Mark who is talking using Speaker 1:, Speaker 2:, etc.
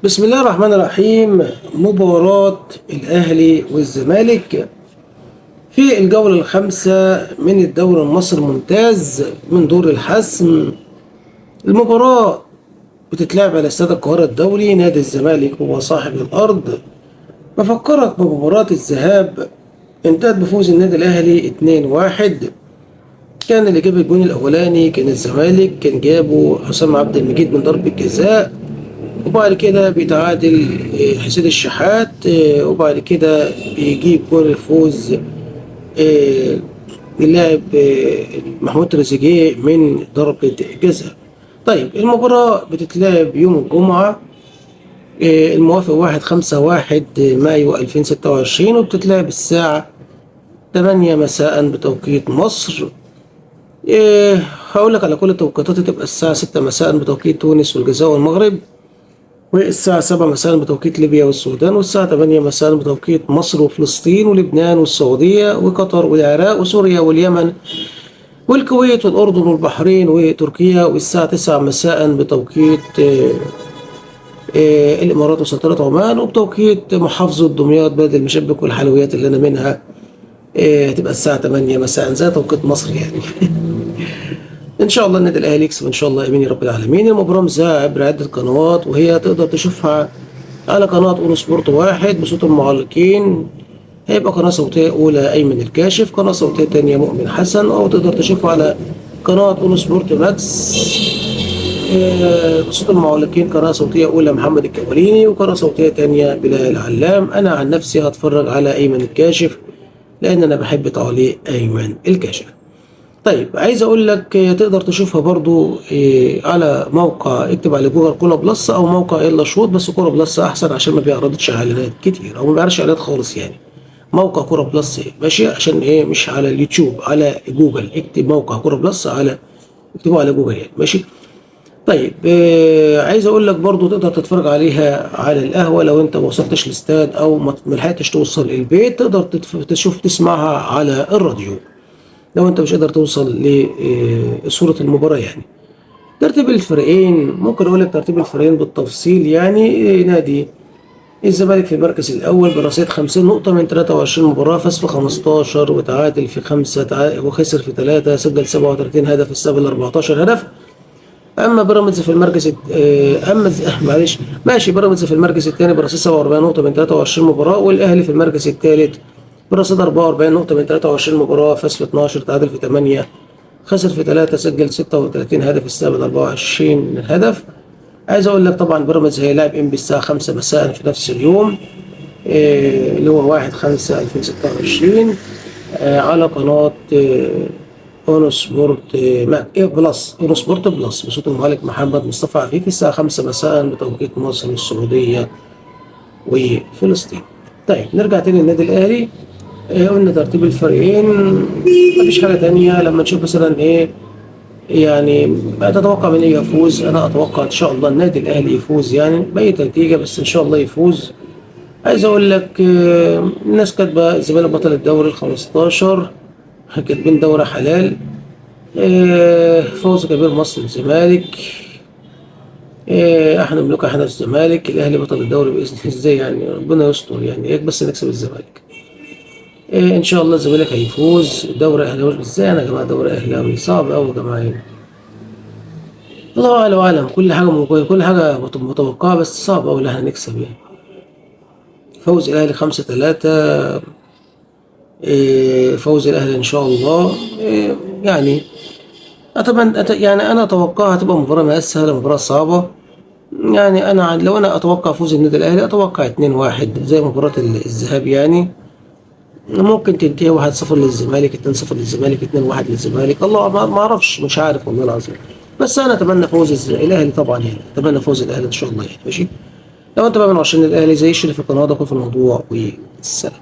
Speaker 1: بسم الله الرحمن الرحيم. مباراة الأهلي والزمالك في الجولة الخامسة من الدوري المصري الممتاز من دور الحسم. المباراة بتتلعب على استاد القاهرة الدولي. نادي الزمالك هو صاحب الأرض. بفكرك بمباراة الذهاب، انتهت بفوز النادي الأهلي 2-1. كان اللي جاب الجون الأولاني كان الزمالك، كان جابه حسام عبد المجيد من ضربة جزاء، وبعد كده بيتعادل حسين الشحات، وبعد كده بيجيب جول الفوز اللاعب محمود تريزيجيه من ضربة جزاء. طيب المباراة بتتلعب يوم الجمعة الموافق 1/5 مايو 2026، وبتتلعب الساعة 8 مساء بتوقيت مصر. هقول لك على كل التوقيتات. تبقى الساعة 6 مساء بتوقيت تونس والجزائر والمغرب، والساعة 7 مساء بتوقيت ليبيا والسودان، والساعة 8 مساء بتوقيت مصر وفلسطين ولبنان والسعودية وقطر والعراق وسوريا واليمن والكويت والأردن والبحرين وتركيا، والساعة 9 مساء بتوقيت الإمارات وسلطنة عمان، وبتوقيت محافظة دمياط بلد المشبك والحلويات اللي أنا منها هتبقى الساعة 8 مساء زي توقيت مصر يعني. ان شاء الله النادي الاهلي يكسب ان شاء الله، امين يا رب العالمين. المباراة مذاعه عبر عده قنوات، وهي تقدر تشوفها على قناة اون سبورت 1 بصوت المعلقين، هيبقى قناة صوتية اولى ايمن الكاشف، قناة صوتية تانية مؤمن حسن، او تقدر تشوفها على قناة اون سبورت ماكس بصوت المعلقين، قناة صوتية اولى محمد الكواليني، وقناة صوتية تانية بلال علام. انا عن نفسي هتفرج على ايمن الكاشف لان انا بحب تعليق ايمن الكاشف. طيب عايز اقول لك تقدر تشوفها برضو على موقع، اكتب على جوجل كورة بلس او موقع يلا شوط، بس كورة بلس احسن عشان ما بيعرضش اعلانات كتير او ما بيعرضش اعلانات خالص يعني. موقع كورة بلس ماشي، عشان ايه؟ مش على اليوتيوب، على جوجل، اكتب موقع كورة بلس على، اكتبه على جوجل يعني ماشي. طيب عايز اقول لك برضو تقدر تتفرج عليها على القهوة لو انت ما وصلتش الاستاد او ما لحقتش توصل البيت، تقدر تشوف تسمعها على الراديو لو انت مش قادر توصل لصورة المباراة يعني. ترتيب الفريقين، ممكن اقول لك ترتيب الفريقين بالتفصيل يعني. نادي الزمالك في المركز الاول برصيد 50 نقطة من 23 مباراة، فاز في 15 وتعادل في 5 وخسر في 3، سجل 37 هدف، استقبل 14 هدف. اما بيراميدز في المركز اما معلش ماشي، بيراميدز في المركز الثاني برصيد 47 نقطة من 23 مباراة، والاهلي في المركز الثالث برصيد 44 نقطة من 23 مباراة، فاز في 12، تعادل في 8، خسر في 3، سجل 36 هدف، استقبل 24 هدف. عايز اقول لك طبعا بيراميدز هيلاعب انبي الساعة 5 مساء في نفس اليوم اللي هو 1/5/2026 على قناة اون سبورت بلس، اون سبورت بلس بصوت المعلق محمد مصطفى عفيفي الساعة 5 مساء بتوقيت مصر والسعودية وفلسطين. طيب نرجع تاني للنادي الاهلي. قلنا ترتيب الفريقين، مفيش حاجة تانية. لما نشوف مثلا ايه يعني تتوقع من ايه يفوز؟ انا اتوقع ان شاء الله النادي الاهلي يفوز يعني بأي نتيجة، بس ان شاء الله يفوز. عايز اقول لك الناس كاتبة الزمالك بطل الدوري ال15، كاتبين دورة حلال، فوز كبير مصر للزمالك، احنا ملوك احنا الزمالك، الاهلي بطل الدوري باذن ازاي يعني، ربنا يستر يعني، ايه بس نكسب الزمالك. ان شاء الله الزمالك هيفوز. دوري اهلاوي ازاي انا يا جماعة؟ دوري اهلاوي صعب قوي يا جماعة يعني. الله اعلم واعلم، كل حاجة موجودة، كل حاجة متوقعه، بس صعب قوي ان احنا نكسب يعني. فوز الاهلي 5-3، فوز الاهلي ان شاء الله. يعني اتمنى يعني انا اتوقعها هتبقى مباراة ما سهلة، مباراة صعبة يعني. انا لو انا اتوقع فوز النادي الاهلي اتوقع 2-1 زي مباراة الذهاب يعني، ممكن تنتهي 1-0 للزمالك، 2-0 للزمالك، 2-1 للزمالك، الله ما اعرفش، مش عارف والله العظيم، بس انا اتمنى فوز الاهلي طبعا يعني، اتمنى فوز الاهلي ان شاء الله يعني ماشي. لو انت بقى من عشاق الاهلي زي اشترك في القناة، ده في الموضوع، والسلام.